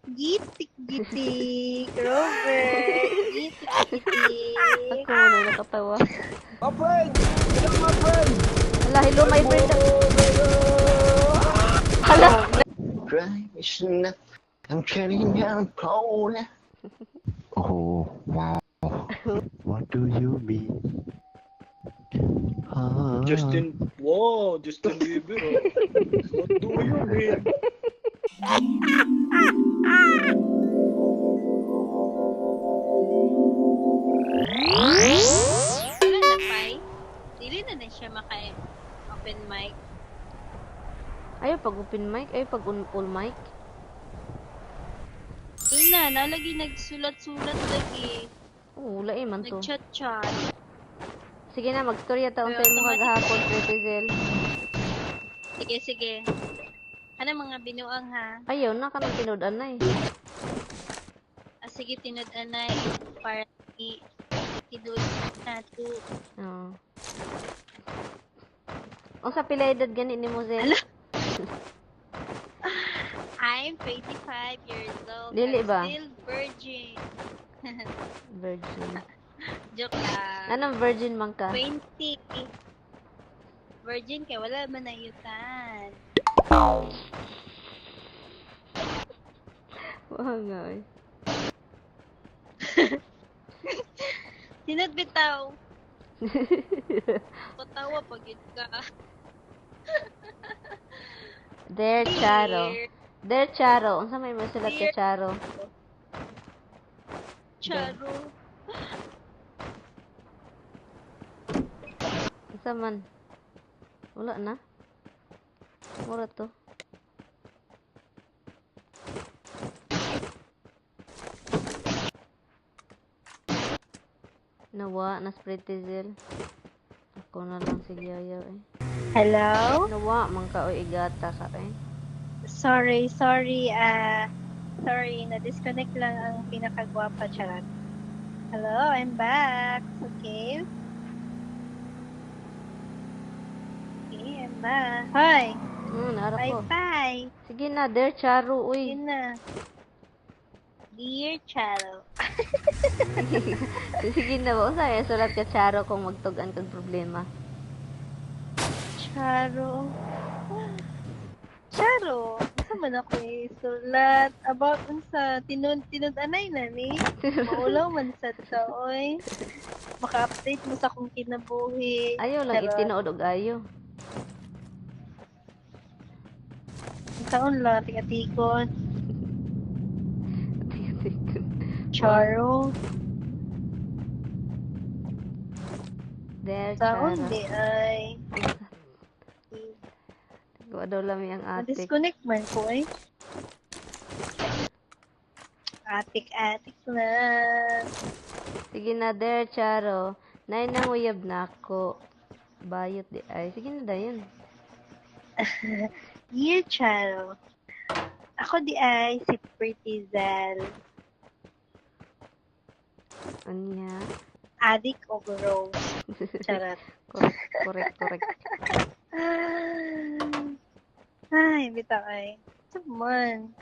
Gitik gitik, Robert. Gitik gitik. Ako man ang nakatawa. My friend! Hello, my friend! Hala, hello my friend. Hala. Drive is enough. I'm carrying down cold. Oh, wow. What do you mean? Ah. Justin, wow, Justin Bieber. Oh. What do you mean? Wala na, Pai. Dili na na siya maka open mic. Ayaw pag open mic, ayaw pag all mic. Ina, nalagi nagsulat-sulat lagi. Oo, wala eh man to. Nag-chat-chat. Sige na, magstorya taon Pero sa imo automatic. kagahapon, Pretty Zel. Sige, sige. Ano mga binuang ha? Ayaw na, kanang tinud-an na eh. Ah, sige, tinud-anay para i idul na to. Oo. Unsa pila edad gani nimo, Zel? Ala. I'm 25 years old. Dili I'm ba? still virgin. Virgin. Joke lang. Anong virgin man ka? 20. Virgin kay wala man nayutan. Wah nga eh. Sinod bitaw. Patawa pag yun ka. There, Charo. Dear There, Charo. Unsa may masulat ka, Dear. Charo? Charo. Unsa man? Wala na. Mura to. Nawa, nas Pretty Zel. Ako na lang si Yayaw eh. Hello? Nawa, man ka oy igata ka eh. Sorry, sorry. Ah, sorry, na-disconnect lang ang pinakagwapa, charot. Hello, I'm back. Okay. Okay, I'm back. Hi. Naara ko. Bye-bye. Sige na, there, Charo, uy. Yun na. Dear Charo. Sige na ba? Unsa may sulat ka, Charo, kung magtug-an kag problema? Charo. Charo. Asa man ako isulat about unsa tinud-anay na ni. Maulaw man sad ka oy. Maka-update mo sa akong kinabuhi. Ayaw lang Charot. itinuod og ayo. Taon lang tigatikon. Charo. There, Taon Charo. di ay. Gawa daw lami ang atik. Na-disconnect man ko eh. Atik-atik lang. Sige na, there, Charo. Nay nanguyab na ako. Bayot di ay. Sige na dayon. Dear Charo, ako di ay si Pretty Zel. Anya. Adik og rose. Charot. Correct, correct, correct. Ay, bitaw ay. Ito man.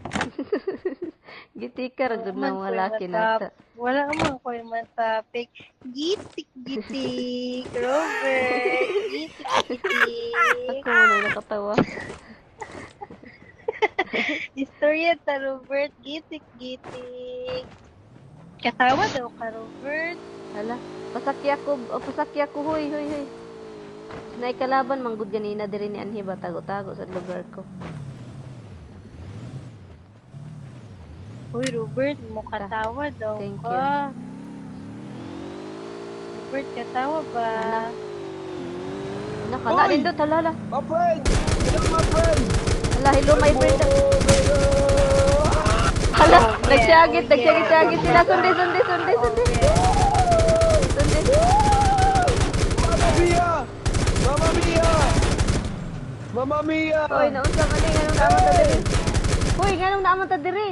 Gitika ra gud Wala man na ko'y wala matap. kinata. Wala man ko'y matapik. Gitik gitik, Robert. Gitik gitik. Ako man ang nakatawa. Istorya ta, Robert. Gitik gitik. Katawa daw ka, Robert. Hala, pasakya ko, oh, pasakya ko, huy, huy, huy. Nay kalaban manggod ganina diri ni Anhi ba tago-tago sa lugar ko. Uy, Robert, mo katawa daw Thank ka. Robert, katawa ba? Ano? Nakala Hoy! nindot, hala, hala. My friend! Hello, my friend! Hala, hello my friend. Hala, Oh, yeah, nagsyagit, oh, yeah. nagsyagit-syagit sila. Sundi, sundi, sundi, sundi. Sundi. Mamma mia! Mamma mia! Mamma mia! Hoy, naunsa man ni nganong naamon ta diri? Hoy, nganong naamon ta diri?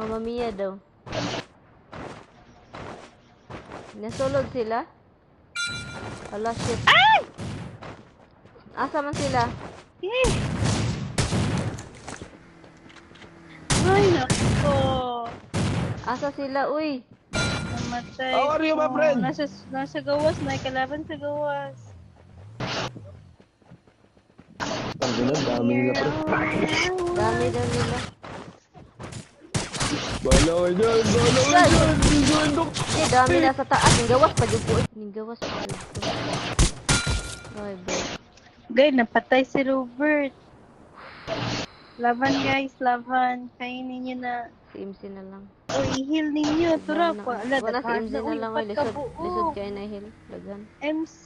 Mamma Mia daw. Nasulod sila? Hala, shit. Ay! Asa man sila? Eh! Ay, nako. Asa sila, uy? Namatay. How are you, my ko. friend? Nasa gawas na. Kalaban sa gawas. Ang ganun, dami nila, pre. Dami daw nila. Bahala kayo dyan, bahala kayo dyan. Dyan, Eh, dami na sa taas. Ning gawas pa jud ko. Uy. Ning gawas pa jud ko. Ay, bro. Gay, napatay si Robert. Laban guys, laban. Kainin niyo na. Si MC na lang. O, i-heal ninyo. Tura Wala po. na. Ala, Wala si daghan MC na. na Uy, lang. Oy, upat ka lisod, buo. lisod kayo na heal. Daghan. MC.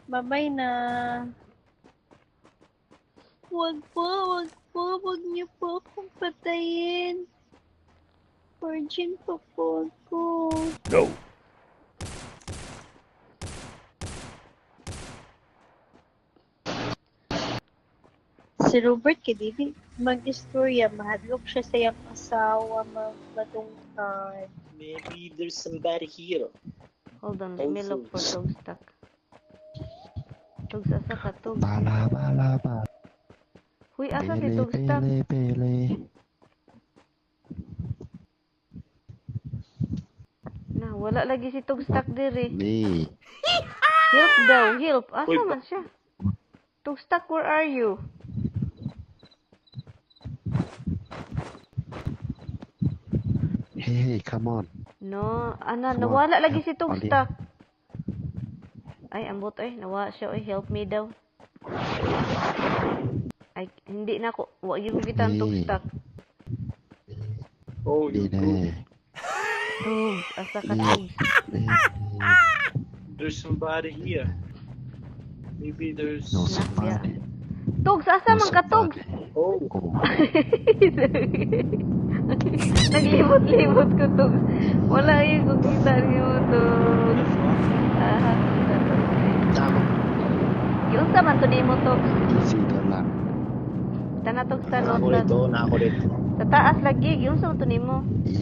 Bye-bye na. Wag po, wag po. Wag niyo po akong patayin. Virgin pa po ako. No. Si Robert kay dili mag-istorya, mahadlok siya sa iyang asawa madungtad. Maybe there's somebody here. Hold on, let me look for Also. dog stock. Tugs, asa ka, tugs? Bala bala bala. Huy, asa si Pele Tugs stock? pele pele. Na, wala lagi si Tugstock diri. Me. Help daw, help. Asa Uy, man siya? Tugstock, where are you? Hey hey, come on. No, ana, Come on, nawala lagi help si Tugstock. Ay, ambot ay, nawa siya oy, help me daw. Ay, hindi na ako, wa gyud ko kita ang Hey. Tugstock. Oh, Me you're good. na. Tugs, asa ka Me. Tugs? Me. There's somebody here. Maybe there's. No Nak, somebody. Tugs, asa No man ka Tugs? somebody. Oh, Oh. Naglibot-libot ko Tugs. Wala gyud ko kita nimo Tugs. Ah, kita Tugs. Tama. Giunsa man to nimo Tugs? Easy ka lang. Tana Tugs Na tanong ako dito, na ako dito. Sa taas lagi, giunsa man to nimo? E.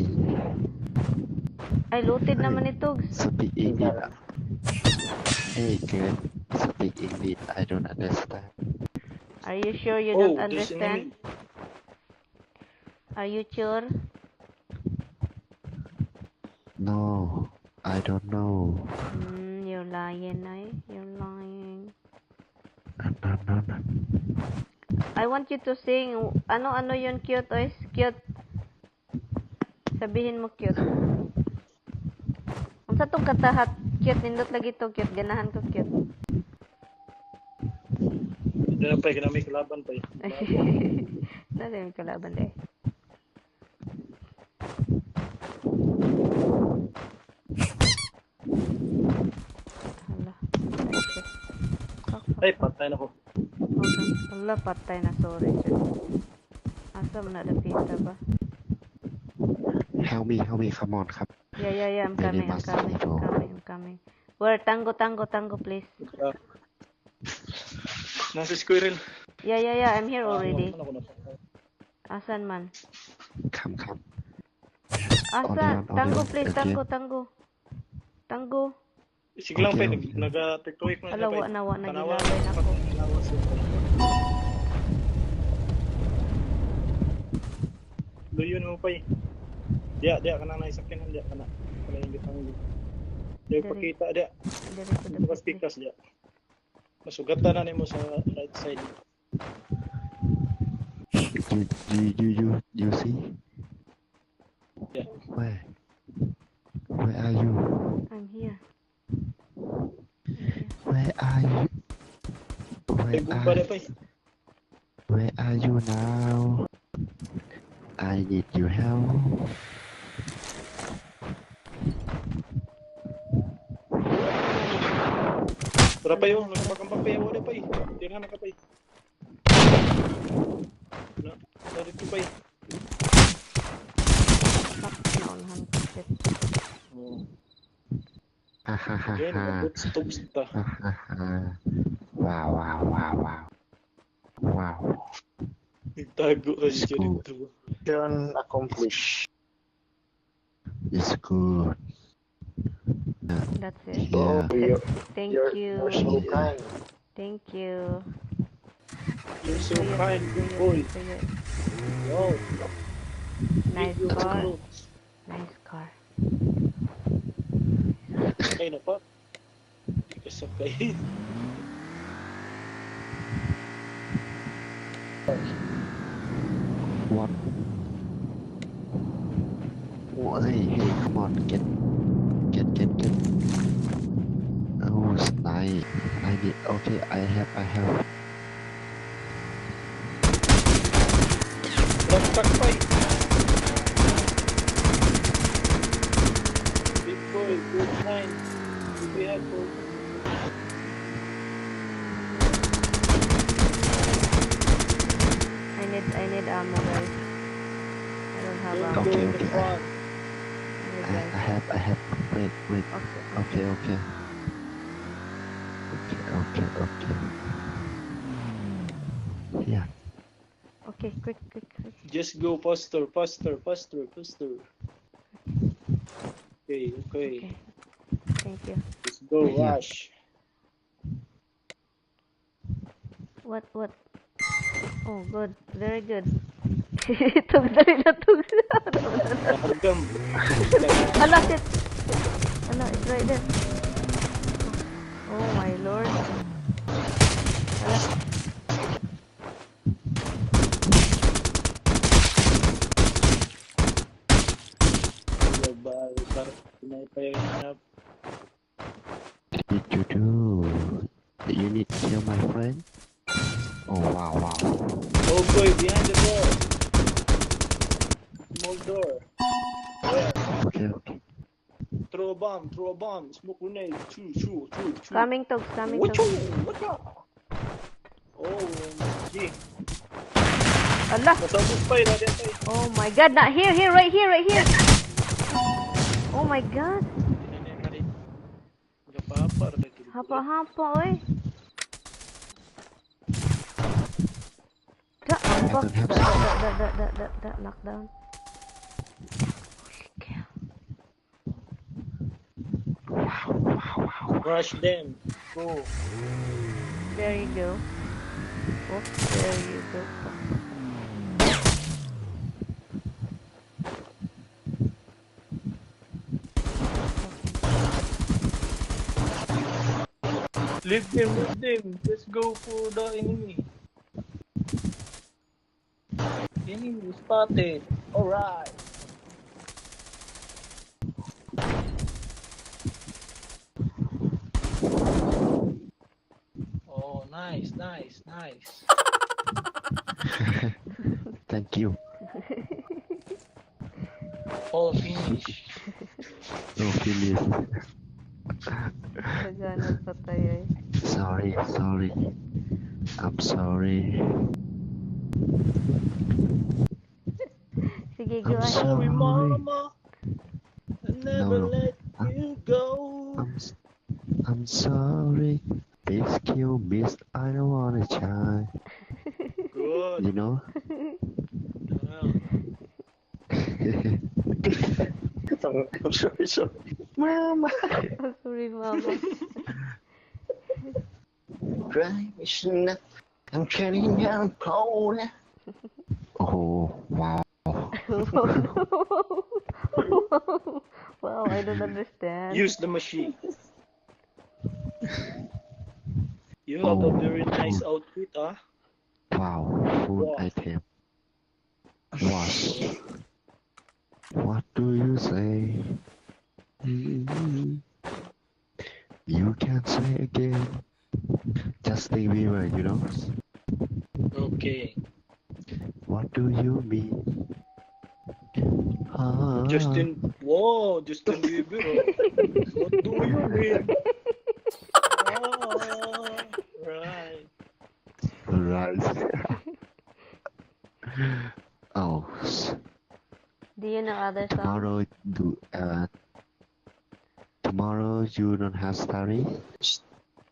Ay, looted naman ni Tugs. Speak English. Hey girl, speak English. I don't understand. Are you sure you oh, don't there's understand? enemy. Are you sure? No, I don't know. You're lying, ay. You're lying. No, no, no. I want you to sing. Ano-ano yun, cute, oy? Cute. Sabihin mo, cute. Unsa tong katahat? Cute, nindot lagi to, cute. Ganahan ko, cute. Hindi na pa, may kalaban pa. Eh. Nasa yung kalaban de. Hala. Patay siya. Fuck, fuck, Ay, fuck. patay na ko. Hold on. Hala, patay na. Sorry, siya. Asa mo na dapita ba? Help me, help me, come on ครับ Yeah, I'm Very coming, I'm much coming, I'm ego. coming, I'm coming. Where? Tango, tango, tango, please. Ah. Nasa squirrel. Yeah, I'm here Ah, already. ano, ano, ano, Asan man? Come, come. Asan? On, on, Tango, on. please. Okay. Tango, tango. Tango. Sige lang, Okay, pa. okay. Nag-tiktoik na Ala, siya, wa na, wa na. Tanawa. Gilaway na ako. Tanawa siya. Luyon mo pa eh. Diya, diya ka na naisakyan. Diya ka na. Wala yung gitang. Diya Dali. pakita, diya. Dili ko Bukas dapat. pikas, diya. Masugatan na nimo sa right side. You see? Yeah. Where? Where are you? I'm here. Where are you? Ay, Where bumba are na pa eh. Where are you now? I need your help. Tara pa yun, nagpakambang pa yun, wala pa eh. Tira na ka pa eh. Na, narito pa eh. Fuck, naunahan ko. Shit. Oh. Ha ha ha Again, ha. nag-tubs ta. Ha ha ha. Wow wow wow wow. Wow. Nagtago kasi siya School. dito. Mission accomplished. It's good. That's it. Yeah. Oh, you're, Thank you're, you. you're so kind. Thank you. You're so Tuyo, kind, good tuyo, boy. Tuyo. Yo, Nice give your car. clothes. Nice car. Sakay na pa. Di ka sakay. What? Oh, hey, hey, come on, get, get, get, get. Oh, it's nice. I need. Okay, I have. Truck pa eh. Big boy, good night. We have for I need ammo, guys. I don't have Don't ammo. go Okay, in the okay. front. I need I guys. have, I have. Wait, wait. Okay. Okay, okay. Okay, okay, okay. Yeah. Okay, quick, quick, quick. Just go faster, faster, faster, faster. Okay, okay. Okay. Thank you. Let's go Yeah. rush. What, what? Oh, good. Very good. Tug, dali na, tug. Nakagam. Ala, shit. Ala, it's right there. Oh my Lord. Ala. Did you do? Did you need to kill my friend? Oh wow. Oh boy, behind the door. Small door. Where? Okay, okay. Throw a bomb, throw a bomb, smoke grenade. Choo, choo, choo, choo. Coming, Togs, coming, Watch Togs. out, watch out. Oh, G. Ala. Nasabot pa yun, natin pa. Oh my God, not here, here, right here, right here. Oh my God. Hapa, hapa, oy. Da, fuck. don't have Da, da, da, da, da, da, da, knockdown. Holy cow. Wow. Rush them. Go. There you go. Oh, there you go. Leave them, leave them. Let's go for the enemy. Enemy spotted. Alright. Oh, nice, nice, nice. Thank you. All finish. No finish. Nagana patay ay. Sorry, sorry. I'm sorry. Sige, go I'm ahead. Sorry, sorry. mama. I never No, no. let you go. I'm sorry. Please kill me. I don't wanna try. Good. You know? Yeah. I'm sorry, sorry. Mama. I'm sorry, mama. Drive is enough. I'm carrying down cold. Oh wow. Wow, I don't understand. Use the machine. You have a Oh. very nice outfit, ah. Wow, food Wow. item. What? What do you say? You can say again. Justin Bieber, you know? Okay. What do you mean? Ah, Justin, whoa, Justin Bieber. Oh. What do you mean? Ah, right. Right. Oh, Do you know other songs? Tomorrow do tomorrow you don't have study?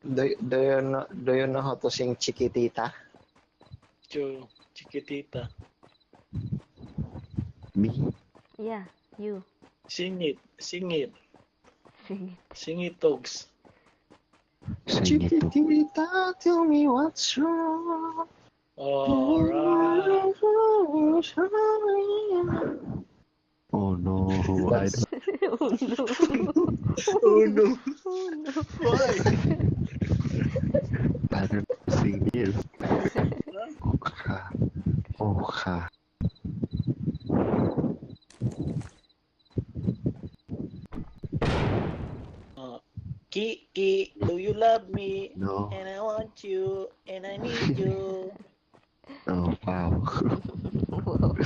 Do you know how to sing Chiquitita? Cho, Chiquitita. Me? Yeah, you. Sing it. Sing it. Sing it. Sing it, Togs. Sing it to Chiquitita, tell me what's wrong. Alright. Oh no, I That's Oh no. Oh no. Oh no. Why? I don't sing this. Okay. Okay. Kiki, do you love me? No. And I want you, and I need you. Oh wow. Wow.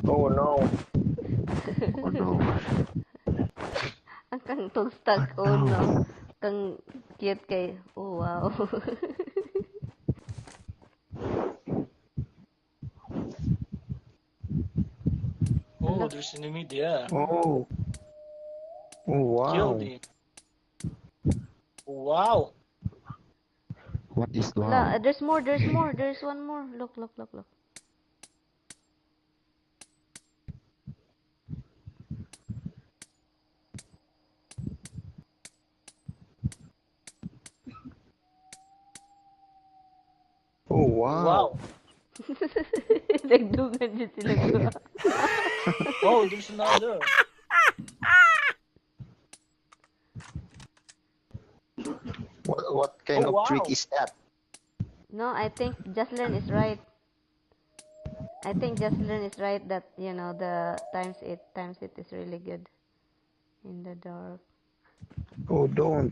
Oh no. Oh no. Ang kang tugstag, oh no. Kang cute kay, oh wow. Oh, there's an enemy there. Oh. Oh wow. Killed him. Wow. What is La, wow? there's more, there's more, there's one more. Look, look, look, look. Oh wow. Wow. Nagdugan dyan sila duha. Oh, there's another. What kind Oh, of trick wow. is that? No, I think Jocelyn is right. I think Jocelyn is right that, you know, the times it is really good in the dark. Oh don't.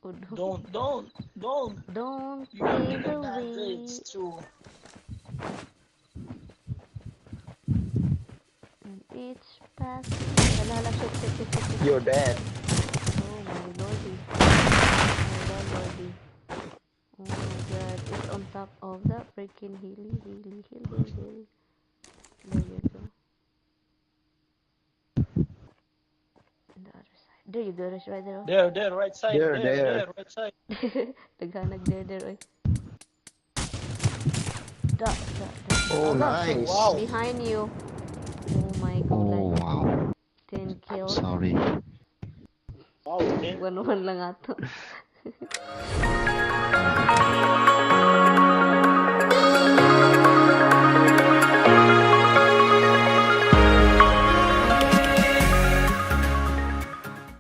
Oh, don't, Don't, don't, don't. don't You can give take away. advantage too. And each pass. Hala, hala, shit, shit, shit, shit, shit. You're dead. Oh my lordy. My lord, lordy. Oh my god, it's on top of the freaking hilly, hilly, hill, hill, hill. There you go. And the other side. There you go, that's right there. Oh. There, there, right side. There, There, there. there, right side. Naghanag there, there, oy. Da, da, da. Oh Ala, nice. Wow. behind you. Oh my Oh god, wow. 10 kills. Sorry. Wow, 10 1-1 lang ato.